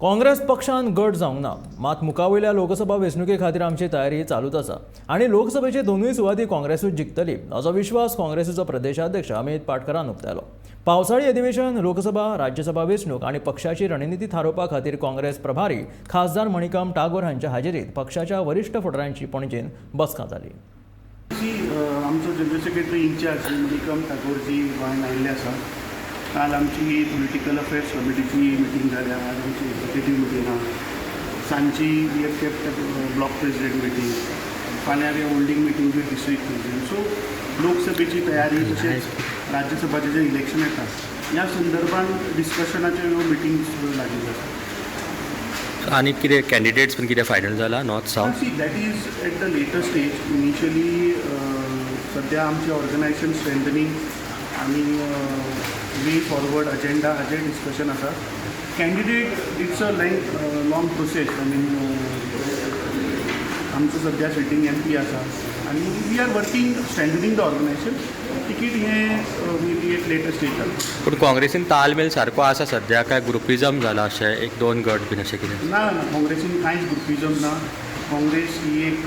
काँग्रेस पक्षान गट जावंक ना, मात मुखावयल्या लोकसभा वेंचणुके खातीर आमची तयारी चालूच आसा आनी लोकसभेचे दोनूय सुवाती काँग्रेसूच जिखतली, असो विश्वास काँग्रेसीचो प्रदेशाध्यक्ष अमित पाटकरान उक्तायलो. पावसाळी अधिवेशन, लोकसभा राज्यसभा वेंचणूक आनी पक्षाची रणनिती थारोवपा खातीर काँग्रेस प्रभारी खासदार मणिकम टागोर हांच्या हाजेरीत पक्षाच्या वरिश्ठ फुडाऱ्यांची पणजेन बसका जाली. सी, आमचो general secretary in charge Shri Manikam Thakurji गोंयांत आयिल्ले आसा. काल आमची पोलिटिकल अफेर्स कमिटीची मिटींग जाल्या. आज आमची एक्झिक्युटीव मिटींग आहा. सांजची we have kept block president meeting. फाल्यां we holding meeting with district president. So लोकसभेची तयारी तशेंच राज्यसभाचें जें इलेक्शन येता, ह्या संदर्भात डिस्कशनाच्यो ह्यो मिटिंग्स लागिल्ल्यो आसा. आनी कितें कॅन्डिडेट्स बीन कितें फायनल जाला north, south? See, that is at the later stage. Initially सध्या आमचें ऑर्गनायझेशन स्ट्रेंथनिंग आनी वे फॉरवर्ड अजेंडा हाजेर डिस्कशन आसा. Candidate, it's a long process. I mean, आमचो सध्या सिटींग एमपी आसा आनी we are working strengthening the organization. Ticket हें may be at later stage. पूण काँग्रेसीन तालमेल सारको आसा सद्या, काय ग्रुपिजम जाला अशें, एक दोन गट बीन अशें कितें? ना ना, काँग्रेसीन कांयच ग्रुपिजम ना. काँग्रेस ही एक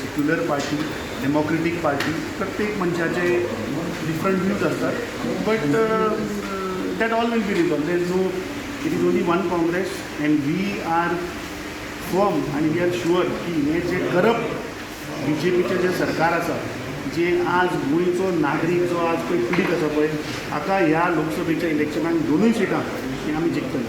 सेक्युलर पार्टी, डेमोक्रेटीक पार्टी. प्रत्येक मनशाचे डिफरंट व्यूज आसतात, but that all will be resolved. There is no it is only one Congress and we are firm आनी we are sure की हें जे करप्ट बीजेपीचें जें सरकार आसा, जे आज गोंयचो नागरीक जो आज पळय पिडीत आसा पळय, हाका ह्या लोकसभेच्या इलेक्शनाक दोनूय सिटां ही आमी जिखतले.